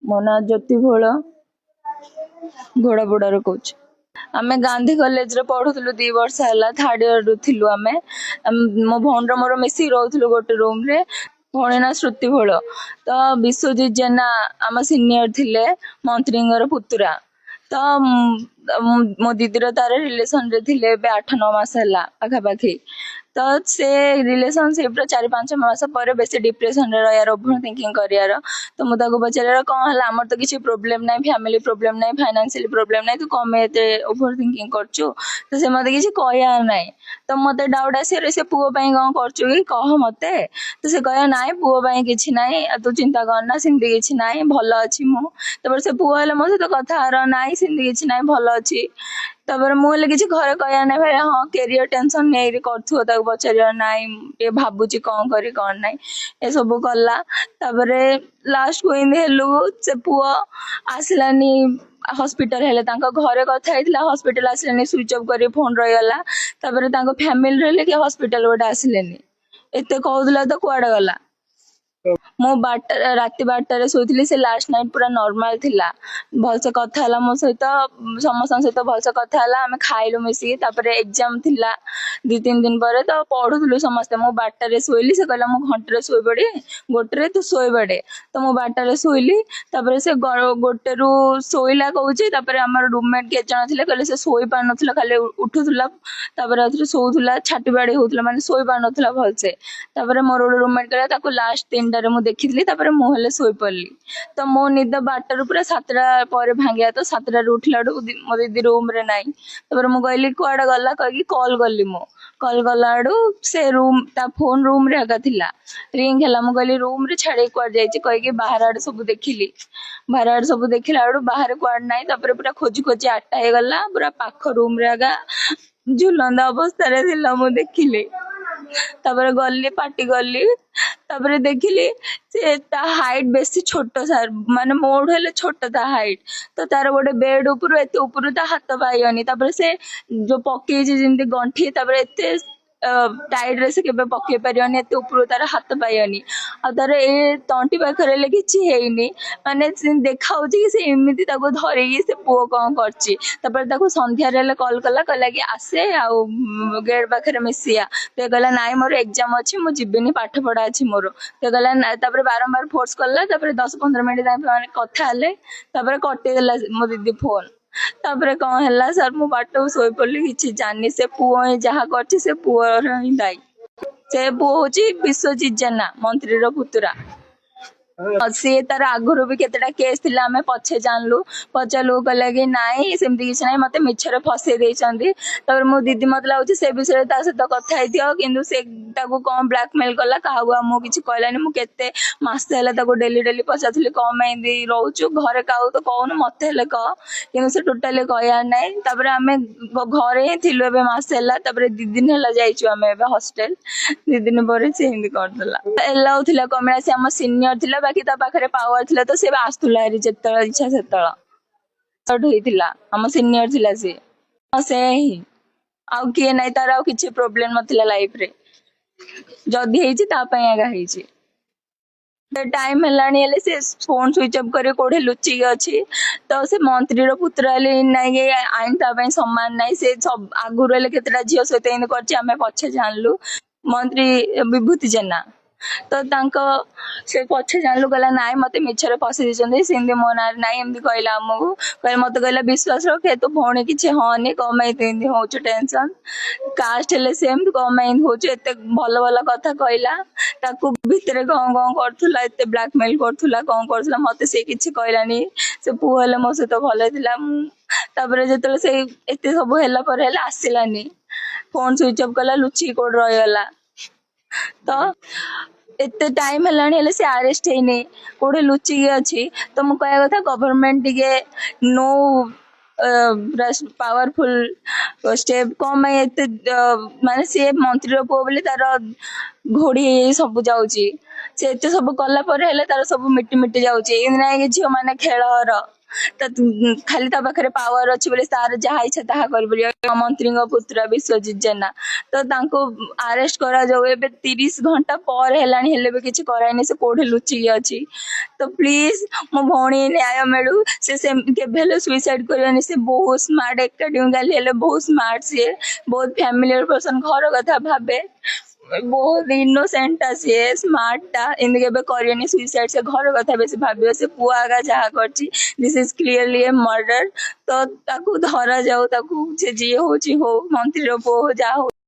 ମୋ ନାଁ ଜ୍ୟୋତି ଭୋଳ, ଘୋଡ଼ାପୋଡ଼ାରୁ କହୁଛି। ଆମେ ଗାନ୍ଧୀ କଲେଜରେ ପଢୁଥିଲୁ 2 ବର୍ଷ ହେଲା, ଥାର୍ଡ ଇୟରରୁ ଥିଲୁ ଆମେ। ମୋ ଭଉଣୀର ମୋର ମିଶିକି ରହୁଥିଲୁ ଗୋଟେ ରୁମରେ। ଭଉଣୀ ନାଁ ଶ୍ରୁତି ଭୋଳ। ତ ବିଶ୍ୱଜିତ ଜେନା ଆମ ସିନିୟର ଥିଲେ, ମନ୍ତ୍ରୀଙ୍କର ପୁତୁରା। ତ ମୋ ଦିଦିର ତାର ରିଲେସନରେ ଥିଲେ ଏବେ 8-9 ମାସ ହେଲା ପାଖାପାଖି। ତ ସେ ରିଲେସନସିପର 4-5 ମାସ ପରେ ବେଶୀ ଡିପ୍ରେସନରେ ରହିବାର, ଓଭର ଥିଙ୍କିଂ କରିବାର। ତ ମୁଁ ତାକୁ ପଚାରିବାର, କଣ ହେଲା? ଆମର ତ କିଛି ପ୍ରୋବ୍ଲେମ ନାହିଁ, ଫ୍ୟାମିଲି ପ୍ରୋବ୍ଲେମ ନାହିଁ, ଫାଇନାନ୍ସିଆଲି ପ୍ରୋବ୍ଲେମ ନାହିଁ, ତୁ କଣ ପାଇଁ ଏତେ ଓଭର ଥିଙ୍କିଂ କରୁଛୁ? ତ ସେ ମତେ କିଛି କହିବାର ନାହିଁ। ତ ମତେ ଡାଉଟ ଆସିବାର, ସେ ପୁଅ ପାଇଁ କଣ କରୁଛୁ କି, କହ ମତେ। ତ ସେ କହିଲା, ନାଇଁ, ପୁଅ ପାଇଁ କିଛି ନାହିଁ, ଆଉ ତୁ ଚିନ୍ତା କରନା, ସେମିତି କିଛି ନାହିଁ, ଭଲ ଅଛି ମୁଁ। ତାପରେ ସେ ପୁଅ ହେଲେ ମୋ ସହିତ କଥା ହେବାର ନାହିଁ, ସେମିତି କିଛି ନାହିଁ, ଭଲ ଅଛି। ତାପରେ ମୁଁ ହେଲେ କିଛି ଘରେ କହିବାର ନାହିଁ, ଭାଇ ହଁ କ୍ୟାରିୟର ଟେନସନ ନେଇକି କରୁଥିବ। ତାକୁ ପଚାରିବାର ନାହିଁ, ଟିକେ ଭାବୁଛି କଣ କରି କଣ ନାହିଁ, ଏସବୁ କଲା। ତାପରେ ଲାଷ୍ଟକୁ ଏମିତି ହେଲୁ, ସେ ପୁଅ ଆସିଲାନି ହସ୍ପିଟାଲ। ହେଲେ ତାଙ୍କ ଘରେ କଥା ହେଇଥିଲା, ହସ୍ପିଟାଲ ଆସିଲାନି, ସୁଇଚ ଅଫ୍ କରି ଫୋନ ରହିଗଲା। ତାପରେ ତାଙ୍କ ଫ୍ୟାମିଲି ରହିଲେ କି ହସ୍ପିଟାଲ ଗୋଟେ ଆସିଲେନି, ଏତେ କହୁଥିଲା ତ କୁଆଡେ ଗଲା? ମୁଁ 12ଟା, ରାତି 12ଟାରେ ଶୋଇଥିଲି। ସେ ଲାଷ୍ଟ ନାଇଟ୍ ପୁରା ନର୍ମାଲ ଥିଲା, ଭଲସେ କଥା ହେଲା ମୋ ସହିତ, ସମସ୍ତଙ୍କ ସହିତ ଭଲସେ କଥା ହେଲା। ଆମେ ଖାଇଲୁ ମିଶିକି। ତାପରେ ଏକ୍ଜାମ ଥିଲା 2-3 ଦିନ ପରେ, ତ ପଢୁଥିଲୁ ସମସ୍ତେ। ମୁଁ 12ଟାରେ ଶୋଇଲି। ସେ କହିଲା, ମୁଁ ଘଣ୍ଟାରେ ଶୋଇପଡି, 1ରେ ତୁ ଶୋଇପଡେ। ତ ମୁଁ 12ଟାରେ ଶୋଇଲି। ତାପରେ ସେ 1ରୁ ଶୋଇଲା କହୁଛି। ତାପରେ ଆମର ରୁମମେଟ୍ କେତେ ଜଣ ଥିଲେ, କହିଲେ ସେ ଶୋଇ ପାରୁନଥିଲା, ଖାଲି ଉଠୁଥିଲା, ତାପରେ ଆଉଥରେ ଶୋଉଥିଲା, ଛାଟି ବାଡେଇ ହଉଥିଲା, ମାନେ ଶୋଇ ପାରୁନଥିଲା ଭଲସେ। ତାପରେ ମୋର ଗୋଟେ ରୁମମେଟ୍ କହିଲା, ତାକୁ ଲାଷ୍ଟ 3ଟାରେ ମୁଁ ଦେଖିଥିଲି। ତାପରେ ମୁଁ ହେଲେ ଶୋଇପଡିଲି। ତ ମୋ ନିଦ 12ଟାରୁ ପୁରା 7ଟା ପରେ ଭାଙ୍ଗିଲା। ତ 7ଟାରୁ ଉଠିଲା ବେଳକୁ ମୋ ଦିଦି ରୁମରେ ନାହିଁ। ତାପରେ ମୁଁ କହିଲି, କୁଆଡେ ଗଲା କହିକି କଲ୍ କଲି। ମୁଁ କଲ୍ କଲା ବେଳୁ ସେ ରୁମ୍, ତା ଫୋନ ରୁମରେ ଏକା ଥିଲା, ରିଙ୍ଗ ହେଲା। ମୁଁ କହିଲି, ରୁମରେ ଛାଡିକି କୁଆଡେ ଯାଇଛି କହିକି ବାହାର ଆଡେ ସବୁ ଦେଖିଲି। ବାହାର ଆଡେ ସବୁ ଦେଖିଲା ବେଳୁ ବାହାରେ କୁଆଡେ ନାହିଁ। ତାପରେ ପୁରା ଖୋଜି ଖୋଜି 8ଟା ହେଇଗଲା, ପୁରା ପାଖ ରୁମରେ ଏକା ଝୁଲନ୍ତା ଅବସ୍ଥାରେ ଥିଲା, ମୁଁ ଦେଖିଲି। ତାପରେ ଗଲି, ପାଟି କଲି। ତାପରେ ଦେଖିଲି ସେ ତା ହାଇଟ୍ ବେଶୀ ଛୋଟ ସାର୍, ମାନେ ମୋଠୁ ହେଲେ ଛୋଟ ତା ହାଇଟ୍। ତ ତାର ଗୋଟେ ବେଡ୍ ଉପରୁ ଏତେ ଉପରୁ ତା ହାତ ପାଇବନି। ତାପରେ ସେ ଯୋଉ ପକେଇଛି ଯେମିତି ଗଣ୍ଠି, ତାପରେ ଏତେ ଟାଇଟ୍ ରେ ସେ କେବେ ପକେଇ ପାରିବନି, ଏତେ ଉପରୁ ତାର ହାତ ପାଇବନି। ଆଉ ତାର ଏ ତଣ୍ଟି ପାଖରେ ହେଲେ କିଛି ହେଇନି, ମାନେ ଦେଖା ହଉଛି କି ସେ ଏମିତି ତାକୁ ଧରିକି ସେ ପୁଅ କଣ କରିଛି। ତାପରେ ତାକୁ ସନ୍ଧ୍ୟାରେ ହେଲେ କଲ୍ କଲା, କହିଲା କି ଆସେ ଆଉ ଗେଟ୍ ପାଖରେ ମିଶିବା। ସେ କହିଲା, ନାଇଁ, ମୋର ଏକ୍ଜାମ ଅଛି, ମୁଁ ଯିବିନି, ପାଠ ପଢା ଅଛି ମୋର। ସେ କହିଲା ନା। ତାପରେ ବାରମ୍ବାର ଫୋର୍ସ କଲା। ତାପରେ 10-15 ମିନିଟ୍ ମାନେ କଥା ହେଲେ। ତାପରେ କଟେଇଦେଲା ମୋ ଦିଦି ଫୋନ। ତାପରେ କଣ ହେଲା ସାର୍, ମୁଁ ବାଟକୁ ଶୋଇପଡିଲି, କିଛି ଜାଣିନି। ସେ ପୁଅ ହିଁ ଯାହା କରିଛି, ସେ ପୁଅର ହିଁ ଦାୟୀ। ସେ ପୁଅ ହଉଛି ବିଶ୍ୱଜିତ ଜେନା, ମନ୍ତ୍ରୀର ପୁତୁରା। ସିଏ ତାର ଆଗରୁ ବି କେତେଟା କେସ୍ ଥିଲା, ଆମେ ପଛେ ଜାଣିଲୁ। ପଚାରିଲୁ, କହିଲା କି ନାଇଁ, ସେମିତି କିଛି ନାହିଁ, ମତେ ମିଛରେ ଫସେଇ ଦେଇଛନ୍ତି। ତାପରେ ମୋ ଦିଦି ମତେ ଲାଗୁଛି ସେ ବିଷୟରେ ତା ସହିତ କଥା ହେଇଥିବ, କିନ୍ତୁ ସେ ତାକୁ କଣ ବ୍ଲାକମେଲ କଲା କାହାକୁ, ଆଉ ମୁଁ କିଛି କହିଲାନି। ମୁଁ କେତେ ମାସ ହେଲା ତାକୁ ଡେଲି ଡେଲି ପଚାରୁଥିଲି, କଣ ପାଇଁ ଏମିତି ରହୁଛୁ ଘରେ, କାହାକୁ ତ କହୁନୁ, ମତେ ହେଲେ କହ। କିନ୍ତୁ ସେ ଟୋଟାଲି କହିବାର ନାହିଁ। ତାପରେ ଆମେ ଘରେ ହିଁ ଥିଲୁ ଏବେ ମାସେ ହେଲା। ତାପରେ 2 ଦିନ ହେଲା ଯାଇଛୁ ଆମେ ଏବେ ହଷ୍ଟେଲ। 2 ଦିନ ପରେ ସେ ଏମିତି କରିଦେଲା। ଏଲାଉ ଥିଲା କମିଳା, ସେ ଆମ ସିନିୟର ଥିଲା, ବାକି ତା ପାଖରେ ପାୱାର ଥିଲା, ତ ସେ ଆସୁଥିଲା ହେରି ଯେତେବେଳେ ଇଚ୍ଛା ସେତେବେଳେ ହେଇଥିଲା। ଆମ ସିନିୟର ଥିଲା ସିଏ। ହଁ, ସେ ହିଁ, ଆଉ କିଏ ନାଇଁ। ତାର ଆଉ କିଛି ପ୍ରୋବ୍ଲେମ ନଥିଲା ଲାଇଫରେ, ଯଦି ହେଇଛି ତା ପାଇଁ ଏକା ହେଇଛି। ଟାଇମ ହେଲାଣି ହେଲେ ସେ ଫୋନ ସୁଇଚ ଅଫ୍ କରି କୋଉଠି ଲୁଚିକି ଅଛି। ତ ସେ ମନ୍ତ୍ରୀର ପୁତ୍ର ହେଲେ ନାଇଁ କି ଆଇନ ତା ପାଇଁ ସମାନ ନାହିଁ। ସେ ଆଗରୁ ହେଲେ କେତେଟା ଝିଅ ସହିତ ଏମିତି କରିଛି, ଆମେ ପଛେ ଜାଣିଲୁ। ମନ୍ତ୍ରୀ ବିଭୂତି ଜେନା, ତ ତାଙ୍କ ସେ ପଛେ ଜାଣିଲୁ। କହିଲା, ନାଇଁ, ମତେ ମିଛରେ ଫସେଇ ଦେଇଛନ୍ତି, ସେମିତି ମୋ ନାଁରେ ନାଇଁ, ଏମିତି କହିଲା ଆମକୁ। କହିଲା, ମତେ କହିଲା, ବିଶ୍ୱାସ ରଖେ, ତୋ ଭଉଣୀ କିଛି ହଅନି, କଣ ପାଇଁ ଏମିତି ହଉଛୁ ଟେନସନ? କାଷ୍ଟ ହେଲେ ସେମିତି କଣ ପାଇଁ ଏମିତି ହଉଛୁ? ଏତେ ଭଲ ଭଲ କଥା କହିଲା। ତାକୁ ଭିତରେ କଣ କଣ କରୁଥିଲା, ଏତେ ବ୍ଲାକମେଲ କରୁଥିଲା, କଣ କରୁଥିଲା, ମତେ ସେ କିଛି କହିଲାନି। ସେ ପୁଅ ହେଲେ ମୋ ସହିତ ଭଲ ଥିଲା। ମୁଁ ତାପରେ ଯେତେବେଳେ ସେ ଏତେ ସବୁ ହେଲା ପରେ ହେଲେ ଆସିଲାନି, ଫୋନ ସୁଇଚ ଅଫ୍ କଲା, ଲୁଚିକି କୋଉଠି ରହିଗଲା। ତ ଏତେ ଟାଇମ ହେଲାଣି ହେଲେ ସେ ଆରେଷ୍ଟ ହେଇନି, କୋଉଠି ଲୁଚିକି ଅଛି। ତ ମୁଁ କହିବା କଥା, ଗଭର୍ଣମେଣ୍ଟ ଟିକେ ନୋ ପାୱାରଫୁଲ ଷ୍ଟେପ। କଣ ପାଇଁ ଏତେ ମାନେ ସିଏ ମନ୍ତ୍ରୀର ପୁଅ ବୋଲି ତାର ଘୋଡି ହେଇ ସବୁ ଯାଉଛି। ସେ ଏତେ ସବୁ କଲା ପରେ ହେଲେ ତାର ସବୁ ମିଟି ମିଟି ଯାଉଛି। ଏମିତି ନାହିଁ କି ଝିଅ ମାନେ ଖେଳର ତ ଖାଲି ତା ପାଖରେ ପାୱାର ଅଛି ବୋଲି ତାର ଯାହା ଇଚ୍ଛା ତାହା କରିପାରିବ। ମନ୍ତ୍ରୀଙ୍କ ପୁତୁରା ବିଶ୍ୱଜିତ ଜେନା, ତ ତାଙ୍କୁ ଆରେଷ୍ଟ କରାଯାଉ। ଏବେ 30 ଘଣ୍ଟା ପରେ ହେଲାଣି, ହେଲେ ବି କିଛି କରାଇନି। ସେ କୋଉଠି ଲୁଚିକି ଅଛି? ତ ପ୍ଲିଜ, ମୋ ଭଉଣୀ ନ୍ୟାୟ ମିଳୁ। ସେ କେବେ ହେଲେ ସୁଇସାଇଡ କରିବନି। ସେ ବହୁତ ସ୍ମାର୍ଟ, ଏକାଡେମିକାଲି ହେଲେ ବହୁତ ସ୍ମାର୍ଟ। ସିଏ ବହୁତ ଫ୍ୟାମିଲିୟର ପର୍ସନ, ଘର କଥା ଭାବେ। ବହୁତ ଇନୋସେଣ୍ଟଟା ସିଏ, ସ୍ମାର୍ଟଟା। ଏମିତି କେବେ କରିବେନି ସୁଇସାଇଡ। ସେ ଘର କଥା ବେଶୀ ଭାବିବ। ସେ ପୁଅ ଆଗା ଯାହା କରିଛି, this is clearly a murder. ତ ତାକୁ ଧରାଯାଉ ତାକୁ, ସେ ଯିଏ ହଉଛି ହଉ, ମନ୍ତ୍ରୀର ପୁଅ ହଉ, ଯାହା ହଉ।